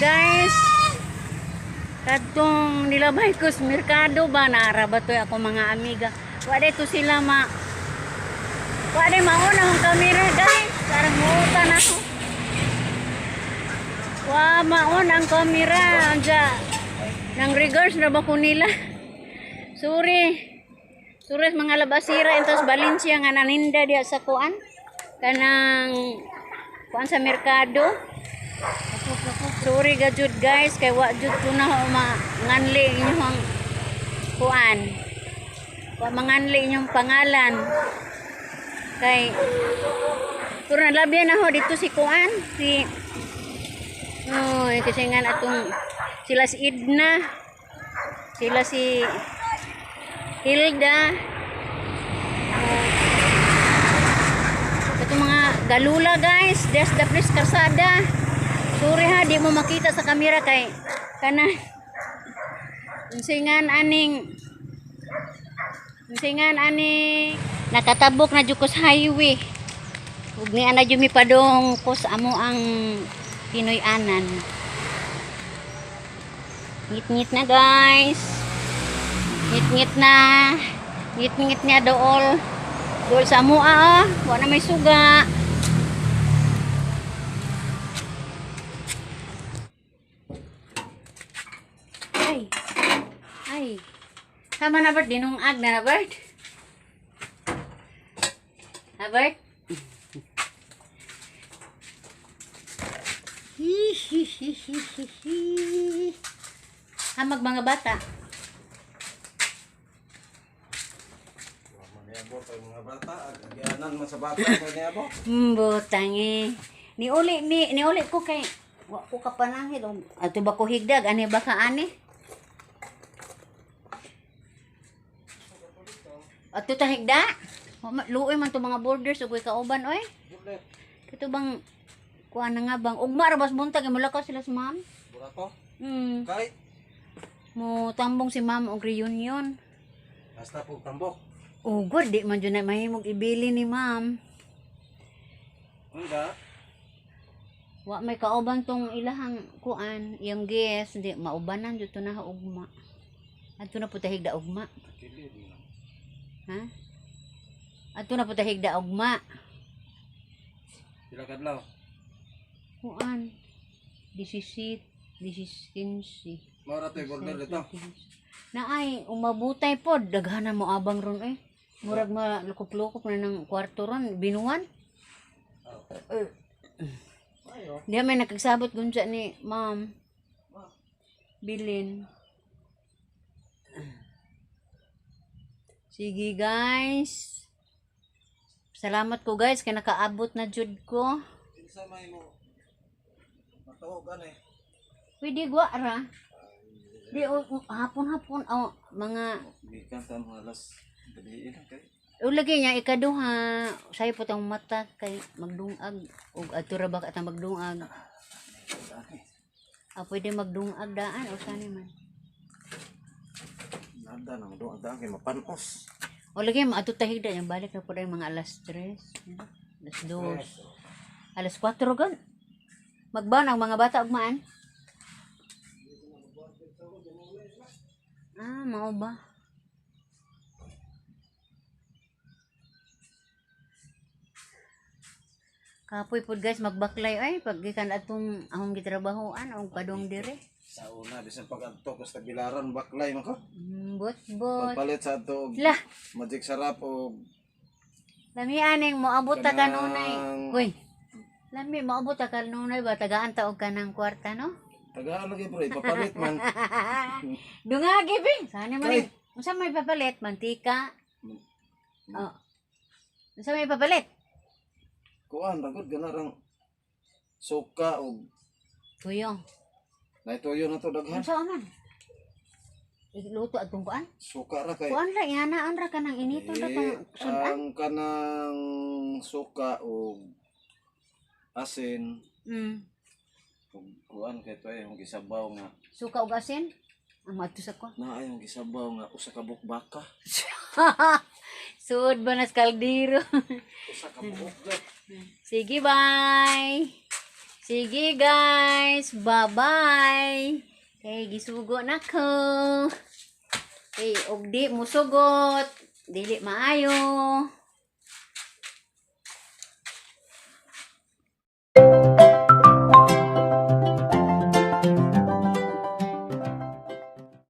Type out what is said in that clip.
guys. Kadtong nilabay ko sa merkado ba, naara ba to ako mga amiga. Wa to sila ma. Wa day mauna akong kamera, guys. Parang muta na ako. Wa mauna ang kamera. Anja. Nang regards na ba ko nila? Sorry. Sorry mga labasira entos Valencia nga naninda diha sa kuan. Kanang kuan sa merkado. Sorry ga jud guys, kay wa jud ko na ho manganli inyong kuan. Wa manganli inyong pangalan. Kay pero nalabyan na ho dito si kuan, si. Oh, kasi nga atong sila si Idna. Sila si Hilda. Oh. Ito mga galula, guys. There's the place Karsada. Sorry ha, di mo makita sa kamera kay kana unsingan aning nakatabok na jud ko sa highway. Ug ni ana jud mi padong ko sa amo ang Pinoy anan. Ngit-ngit na, guys. Ngit-ngit na. Ngit-ngit niya dool. Dool sa mua ah. Wa na may suga. Ay. Ay. Tama na, Bert. Dinungag na na, Bert. Ha, Bert? Hi, hi, hi, hi, hi, hi. Hamag mga bata. Maniabot ang mga bata, agyanan man sa bata ko niabot. Butang eh. Niuli, niuli ko kay wa ko kapanangit. Ato ba ko higdag ani ba ka ani? Ato ta higda? Luoy man to mga borders ug kauban oy. Kito bang kuan na nga bang ugma ra bas buntag eh, mulakaw sila sa ma'am. Burako. Kay Mo tambong si ma'am og reunion. Basta po tambok. Ugor di man jud na mahimog ibili ni ma'am. Unda. Wa may kauban tong ilahang kuan, iyang guest, di maubanan jud to na ugma. Adto na po tahigda ugma. Ha? Adto na po tahigda ugma. Pila kadlaw? Kuan. 17, 15. Mao ra to'y border dito. Naay umabutay pod daghanan mo abang ron eh. Murag malukop-lukop na ng kwarto ron, binuan. Eh. Ayo. Di may nakagsabot gunsa ni ma'am. Bilin. Sige guys. Salamat ko guys kay nakaabot na jud ko. Kinsa may mo matuo gani? Pwede gwa ra. Di hapon-hapon oh, mga Gikan ta mga alas gabi lang kay. O lagi niya ikaduha, sayo po tang mata kay magdungag og adto ra ba ka ta magdungag. Ah, pwede magdungag daan o sani man. Nada nang do ang kay mapanos. O lagi maadto ta higda yang balik na po dahil mga alas 3, alas 2, alas 4 gan. Magbaon ang mga bata ugmaan. Ah, mao ba? Kapoy pod guys magbaklay ay pag gikan atong ahong gitrabahoan og padong dire. Sa una bisan pag adto ko sa Bilaran baklay man ko. Bot bot. Pagpalit sa adto og Lah, Magic Sarap og lami aning moabot ta kanunay. Kanang- Hoy. Lami moabot ta kanunay ba tagaan ta og kanang kwarta no? Tagaan lagi bro, ipapalit man. Dungagi be. Sana man. Ay. Unsa may papalit? Mantika. Oh. Unsa may papalit? Kuan ragod ganarang suka og Tuyo. naituyo na to daghan. Unsa man? Iluto atong kuan? Suka ra kay. Kuan ra ihanaan ra kanang initon ra tong Eh, sudan. ang kanang suka og asin og kuan kay to ay yung gisabaw nga Suka og asin. Ang madto sa ko. na ay yung gisabaw nga usa ka buok baka. Sud ba nas kaldero. Usa ka buok gyud. Sige, bye. Sige guys, bye-bye. Kay gisugo na ko. Kay og di musugot, dili maayo.